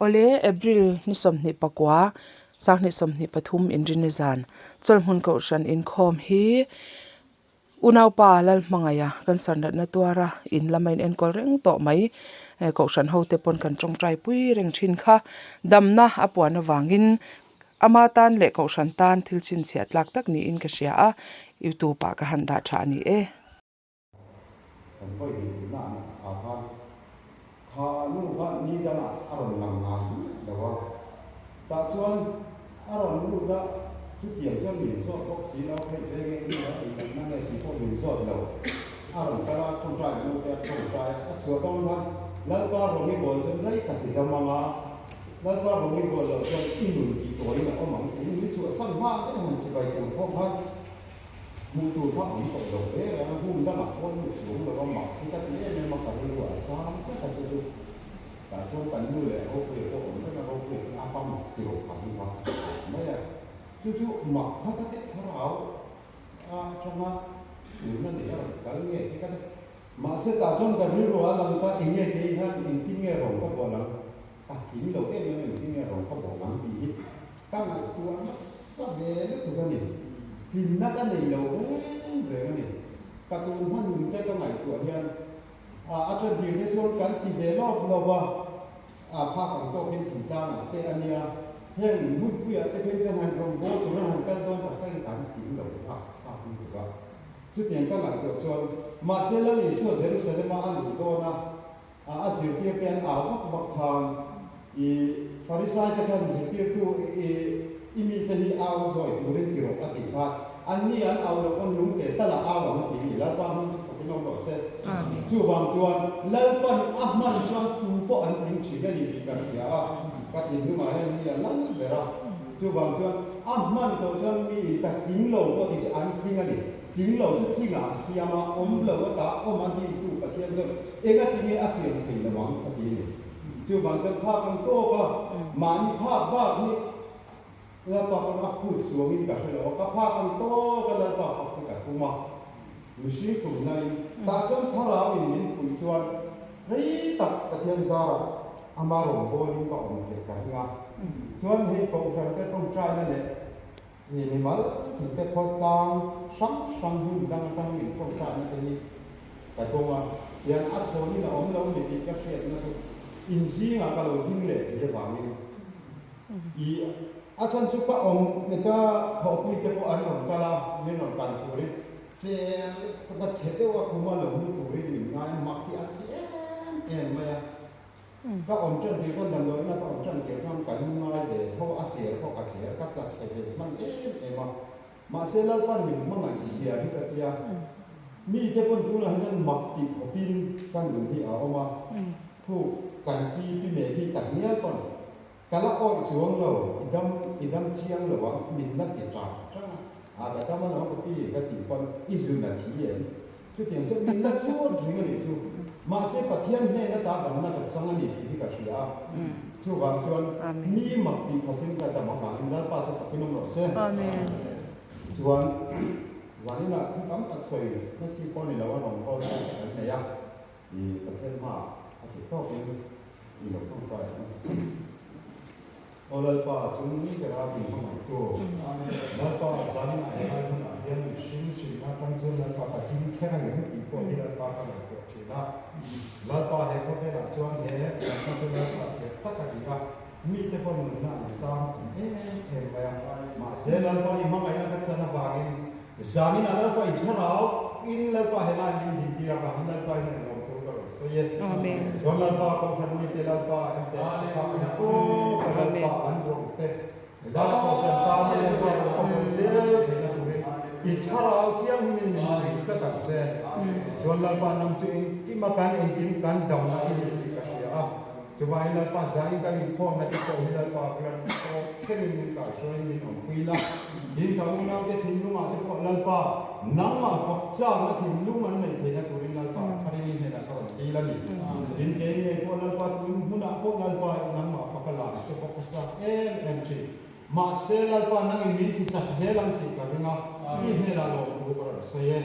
Awle, April ni 29, 2023 Inrinni zan Chawlhmun Kohhran inkhawm hi Unaupa Lalhmangaia cancer natna tuara in lama in enkawl reng tawh mai. Kohhran hote pawn kan tawngtai pui reng thin kha. Damna a puan avangin ama tan leh Kohhran tan thil chhinchhiah tlak tak niin ka hria a, YouTube ah ka han dah tha a ni e. Kan vawi hnih hmuhna an ah khan kha nu kha ni dangah a rawn lang ngai miah lo a, tah chuan a rawn lut a, chutiang chuan min zawt bawk si lo, hei ve nge i nia tih natna nge tih pawh min zawt lo, a rawn kal a, tawngtai ang ute a tawngtai a, a chhuah dawn khan Lalpa rawng i bawl chuan rei tak i dam ang a, Lalpa rawng i bawl loh chuan i nun tih tawiin a awm ang tiin min chhuahsan nghal daih a han chibai tur pawh khan. Hmuh tur kha awm tawh lo hle reng a, hmun dangah pawh lut chuang lo a, mak hi ka ti em em a, ka rilru ah zam tlat a chu chu tah chuan kan nu leh Ropuia pawh awm reng a, Ropuia chu a pa mak ti rawh kha hi va mai a, chu chu mak kha ka ti thlarau atanga tulna nei a rawn kal nge ti ka ti, mahse tah chuan ka rilru ah lang ta eng nge kei hian engtin nge rawn ka bual ang, ka tling lo em em engtin nge rawn ka bual ang tih hi ka ngaihtuah nasa ve lutuk a ni. Tlinna ka nei lo reng reng a ni. Ka tun hma nun te ka ngaihtuah hian a a ṭan dir te chuan kan ti ve lawp lawp a, a phak ang tawkin thingtlangah te a nia, heng hmunpuiah te phei chuan han rawn bawl tur an han kal dawn tak takin kan tling lo thlak thlak lutuk a. Chutiang ka ngaihtuah chuan mahse Lal Isua Jerusalem-a a luh dawn a, A a zirtir te an au vak vak khan i Farisai te khan zirtirtu i i mite hi au zawi turin ti rawh a tih kha an ni an au loh pawn lung te tal a au ang a ti ni Lalpa hming chu fakin awm rawh se. Chuvang chuan Lalpan a hman chuan tu pawh an tling thin a ni tih ka hria a, ka thinlungah hian mi a lal ber a. Chuvang chuan a hman tawh chuan mi in ka tling lo pawh ti se an tling a ni. Tling lo chu tlingah a siam a, awm lo ata awm a dintu Pathian chuan enga tinge a siam thei lo ang a ti a ni. Chuvang chuan phak ang tawk a, mahni phak bak hi Lalpa pawn a phut chuangin ka hre lo a, ka phak ang tawk a Lalpa fak hi ka tum a, mihring tumna in tah chuan thlarau in min puih chuan rei tak Pathian zarah ama rawngbawlin ka awm theih ka ring a, chuan hei Kohhran te tawngtaina leh Ni mimal thinte khawtlang hrang hrang hun dang atang min tawngtaina te hi ka dawng a, tiang a thawnin a awm lo ni tih ka hriatna chu in zingah ka lo ding leh thei avangin i a chhan chu ka awm ka thawhpui te pawh an rawn kal a, min rawn kal turin cheng ka chhe deuh a khuma lo mu turin min ngai a, mak hi a ti em em mai a. Ka awm ṭan tir chuan damdawiina ka awm ṭan tir chuan ka lu ngai ve tho a, cher pawh ka cher, ka tla chhe ve hman em em a. Mahse Lalpan min hmangaih zia hi ka tia, mite pawn tunah hi chuan mak tih khawpin ka nun hi a awm a, thu kan pi pi meh hi tak ngial pawn ka la awih chuang lo, i dam i dam chiang lo ang min la ti ṭang ṭang a, a ka dam alawm ka pi ka tih pawn i zun a thi em? Chutiang chuan min la zuat reng a nih chu. Mahse Pathian hnen ata damna ka chang a ni tih hi ka hria a. Chuvang chuan mi mak tih khawpin ka dam avangin Lalpa chu fakin awm rawh se. Chuan zaninah thu tam tak sawi na chi pawh ni lo a rawn call chu kan nei a. I Pathian hmaah a theih tawkin i lo tawngtai ang. Aw Lalpa, chung ni bera min hmangaihtu. Lalpa, zaninah he lai hmunah hian mihring hrinna atang chuan Lalpa ka him kher ang em tih pawh hi Lalpa ka ngaihtuah thin a. Lalpa, he khawvelah chuan he natna chu Lalpa thiam tak a ni a, mite pawh nunna an chang tam em em mai a. Mahse, Lalpa i hmangaihna ka chan avangin zaninah Lalpa i thlarau in Lalpa he lai min dintir avangin Lalpa in rawn lawm tur ka rawn sawi e. Chuan Lalpa Kohhran mite Lalpa en teh ka phak ang tawk a Lalpa an rawng te helai Kohhran tana Lalpa rawng ka hmuh zel theihna turin i thlarau thianghimin min pui tlat ang che. Chuan Lalpa nang chu engkim a kan engkim kan damna i ni tih ka hria a. Chuvangin Lalpa zanin kan inkhawmna te pawh hi Lalpa biak tawp kherin min kaihhruaiin min awmpui la. Tin, ka unaute thinlungah te pawh Lalpa nangmah fak chakna thinlung an neih theihna turin Lalpa tharin i hnenah ka rawn dil a ni. Tin, kei ngei pawh Lalpa tun hmunah pawh Lalpa i nangmah fak a lam te pawh ka chak em em thin. Mahse, Lalpa nangin min ti chak zel ang tih ka ring a, i hnenah lawmthu ka rawn sawi e.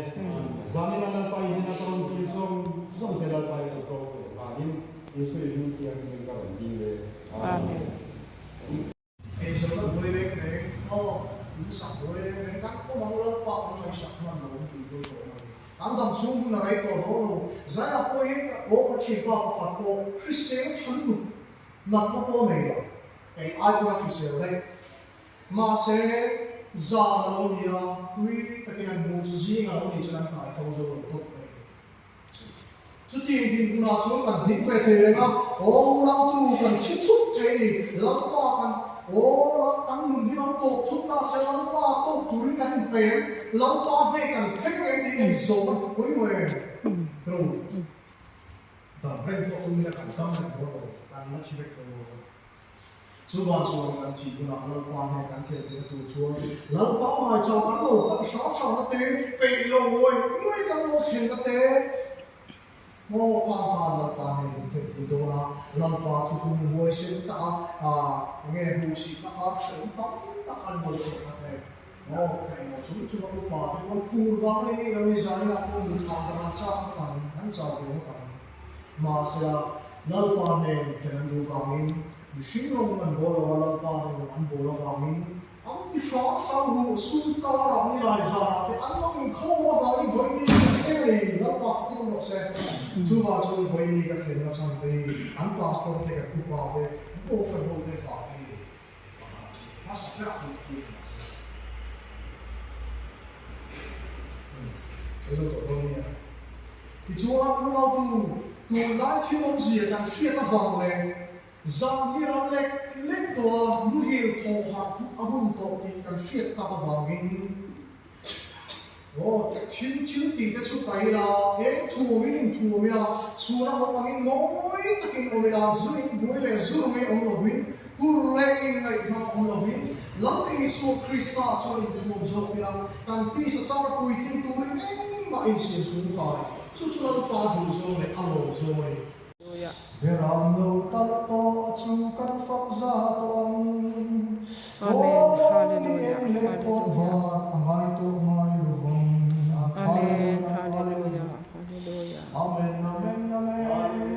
Zanina Lalpa i hnena ka rawn dil zawng zawng te Lalpa i lo tlawm leh hlanin Isua i hming thianghlimin ka rawn dil e. Amen. chhung hun a rei tawh dawn lo. Zaina pawh hi aw ka ṭhin pa pakhat pawh hrisel ṭha lutuk natna pawh a nei lo. Kei ai pawn a hrisel daih. Mahse, zan a lo ni a, tui takin an mu chu zing a lo nih chuan an kai tho zo lo tawp mai. Chutiang dinhmunah chuan kan ding ve thei reng a, aw unautu kan thi thut thei a ni, Lalpa kan aw kan nun hi lo tawp thut ta se, Lalpa tawk turin kan inpem, Lalpa hne kan thleng reng tiin a inzawm a ni pawimawh em? Tru, dam reng pawh tum ila kan dam reng dawn lo, kan la thi vek dawn lo. Chuvang chuan kan thih hunah Lalpa hnen kan thlen theihna tur chuan Lalpa ngaichang kan lo kalh hram hramna te, peih lo ngawih ngawih kan lo thlenna te, maw pa khan Lalpa hnen min thlen thei dawn a, Lalpa thuthum huaisen taka enge hmuhsihna kha hrehawm tam tak an lo tawrhna te, maw peih lo chung chunga upa te pawn phur vang a ni mi lo ni zaninah pawh muthah dan an chak ngawt ang, an chau ve ngawt ang. Mahsela, Lalpa hnen thlen an duh vangin, mihring rawng an bawl lo a, Lalpa rawng an bawl avangin, an ti hrang hrang ru, sum karah ni lai zanah te an lo inkhawm avangin vawiin ni ka thleng a ni, Lalpa fak in awm rawh se. Chuvah chuan vawiin ni ka thlenna chhan te hi an pastor te, kan upa te, an kohhran ho te vang hi pakhatah chuan hmasa berah chuan ka thil thlen a se. Sawi zo tawh dawn nia. Tichuan, unautu, tunlai thil awmzia kan hriat avang leh zan hi ral lek lek tawh a, muhil thawh harh a hun tawh tih kan hriat tak avangin, aw, thil thil tih te chu paih ila, eng thuamin inthuam ila, chhuna awm angin mawi takin awm ila, zu inbuai leh zu rui awm lovin, hur leh inngaihhna awm lovin, Lal Isua Krista chuan inthuam zawk ila, kan tisa char puitling turin engmah insiam chung kai, chu chu Lalpa duhzawng leh a lawm zawng a ni. Beram lo talh tawh a chu kan fak za tawh ang. Amen. Aw ni Hallelujah. eng leh kawt Hallelujah. var a ngai tawh ngai lo vang. Amen. Hallelujah, Hallelujah. Hallelujah. Hallelujah. Amen, Amen, Amen, Amen,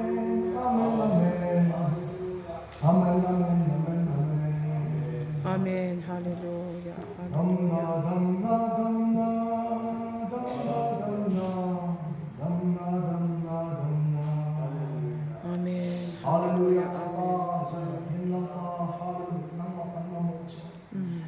Amen, Amen, Amen, Amen, Amen. Amen. Hallelujah. Damna, Hallelujah. damna, damna, damna, damna, damna, damna, damna. Amen. Hallelujah Hallelujah. Lalpa Amen. zan hin Lalpa Hallelujah nangmah kan mamawh che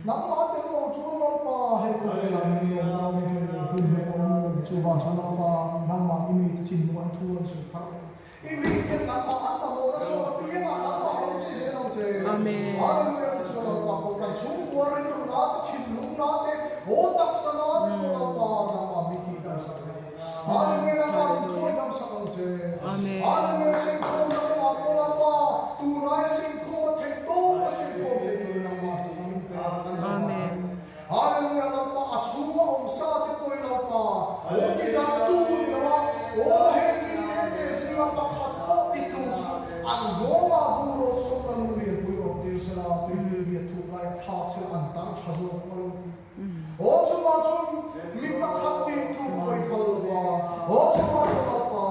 nangmah tel lo chuan Lalpa hei khawvelah hian lawm na awm thei lo hun hi a awm lo chuvang chuan Lalpa nangmah i mite thinlung an thu an sawi phar lo i mite nangmah an mamawh na zawk apiangah nangmah lo che zel ang che Amen. Hallelujah tichuan Lalpa kohhran chhungkua rilru na te thinlung na te haw taksa na te pawh Lalpa nangmah mi tih dan sak leh Hallelujah nangmah min Hallelujah. thuai dam sak ang che Amen. Hallelujah singkhawm na kawngah pawh Lalpa tunlai singkhawm a theih tawp a singkhawm theih turin nangmah chu ka min pe a kan zawh ah Amen. hian Hallelujah Lalpa a chhunga awm sa te pawhin Lalpa aw ti dang tu ni lo a aw heng mi te te zinga pakhat pawh ti tu chu an nghawngah bu rawt sawmna lung lianpui awm tir sela tuifil riat thuk lai a thlak sela an tar tha zawk a lo ti. Aw chungah chuan mi pakhat tih tur pawh i phal lo va, aw chungah chuan Lalpa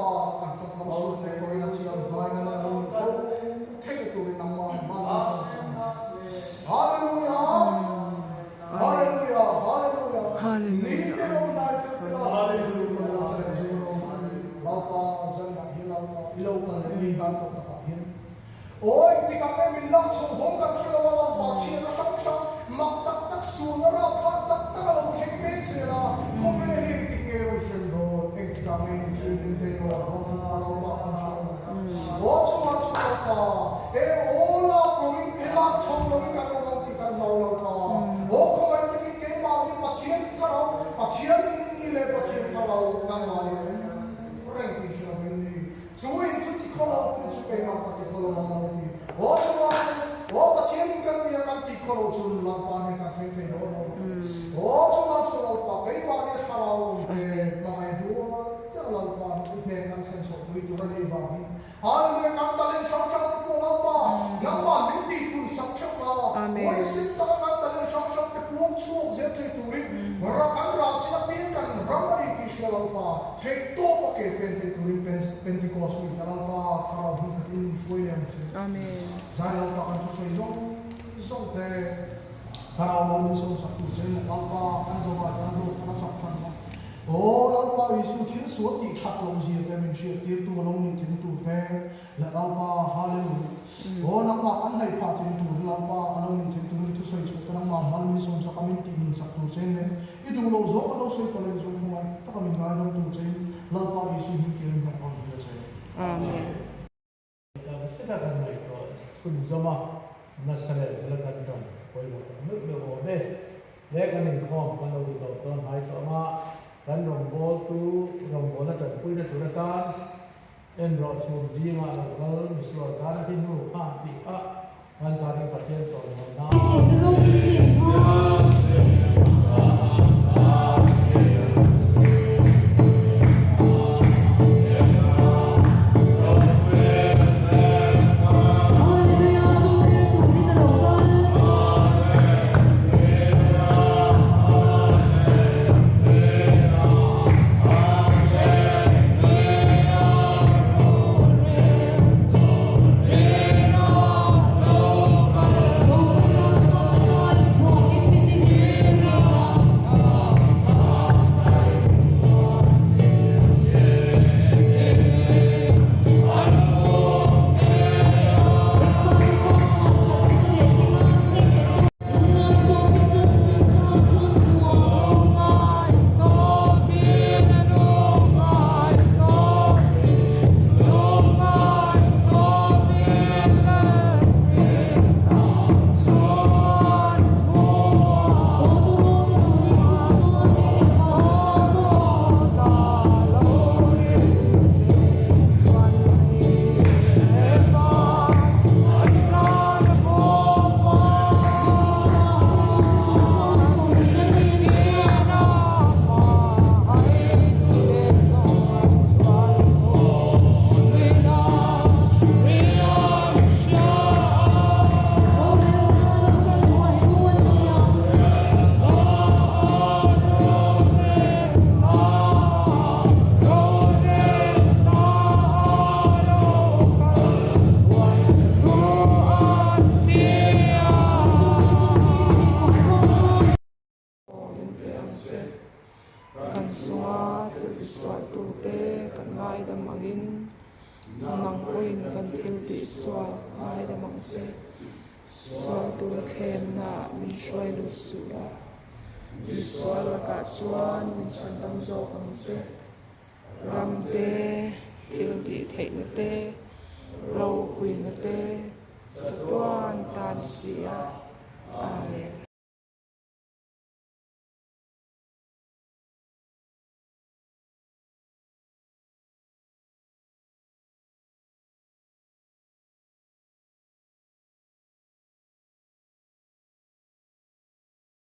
an tawngkam chhuak te pawhin a chian hmain a la lo ni fo theih turin nangmah mal min sawm sak ang che. Hallelujah! Hallelujah! Hallelujah! Ni Hallelujah. te lo hnai tel tel a chuan Hallelujah. Kan la sawi chu Lalpa zanah hi Lalpa i lo kal leh min dan tawh takah hian Aw engtikah nge min lak chho hawng kan hre lo a, Lalpa chhiatna hrang hrang, mak tak tak, sualna rapthlak tak tak a lo thleng mek zel a, khawvel hi engtik nge rawn hrem dawn, engtikah nge in thil rim te in awm dawn tih pawh Lalpa kan hre lo. Aw chungah chu Lalpa, eng aw lak loin, he lak chho loin kan awm ang tih kan hlau Lalpa. Aw khawngaih takin keimahni Pathian thlarau, Pathian in i ni leh Pathian thlarau nangmahni awm reng tih hre lovin ni. Chu in chu ti khaw lo tu chu keimah ka ti khaw lo ang lo ti. Aw chungah chuan, aw Pathian in kan nia kan ti khaw lo chu Lalpa nen kan thleng thei dawn lo. Aw chungah chuan Lalpa keimah nia thlarau awm te hmangaih duat deuh Lalpa i hnen kan thlen chhoh pui tur a nih vangin Hallelujah kan talent hrang hrang te pawh Lalpa nangmah min tih pun sak theuh la. Huaisin taka kan talent hrang hrang te puang chhuak zel thei turin ra kan rah chin apiang kan ram a ni tih hria Lalpa. Theih tawp a ke pen theih turin Pentecost mi ta Lalpa thlarau hmun khat in min hruai leh ang che. Amen. Zai Lalpa kan thusawi zawng zawng te thlarau lo min sawm sak tur che in Lalpa kan zawhah hian hlawk thar a chak than a. Aw Lalpa Isu thil sual tih that loh zia te min hriat tir tu a lo nih thin tur te leh Lalpa Hallelujah Aw nangmah kan hnaih phah thin tur Lalpa a lo nih thin tur ni thusawi chhuah te nangmah mal min sawm sak a min tih nun sak tur che in leh i duh loh zawng a lo sawi ta leh zawng khawngaih taka min ngaidam tur che in Lalpa Isu hming tir in hnaih ang hi a che. Amen. Kan seta kan ngaihtuah chhunzawm a, nasa leh zela kan ṭan pawimawh tak meuh meuh awm e. He kan inkhawm kan lo ti tawp dawn hnai tawh ang a, kan rawngbawltu rawngbawlna ṭanpuina tur atan en rawh chhum zingah lo kal misual tan a thi hnu kha an tih kha kan zanin Pathian chawnhawnna. Aw min pe ang che. Kan chunga thil tisualtute kan ngaidam angin nang pawhin kan thil tihsual ngaidam ang che. Sual tura thlemnaah min hruai lut suh la, misual lakah chuan min chhandam zawk ang che. Ram te, thil tih theihna te, ropuina te chatuan ta ni si a. Amen.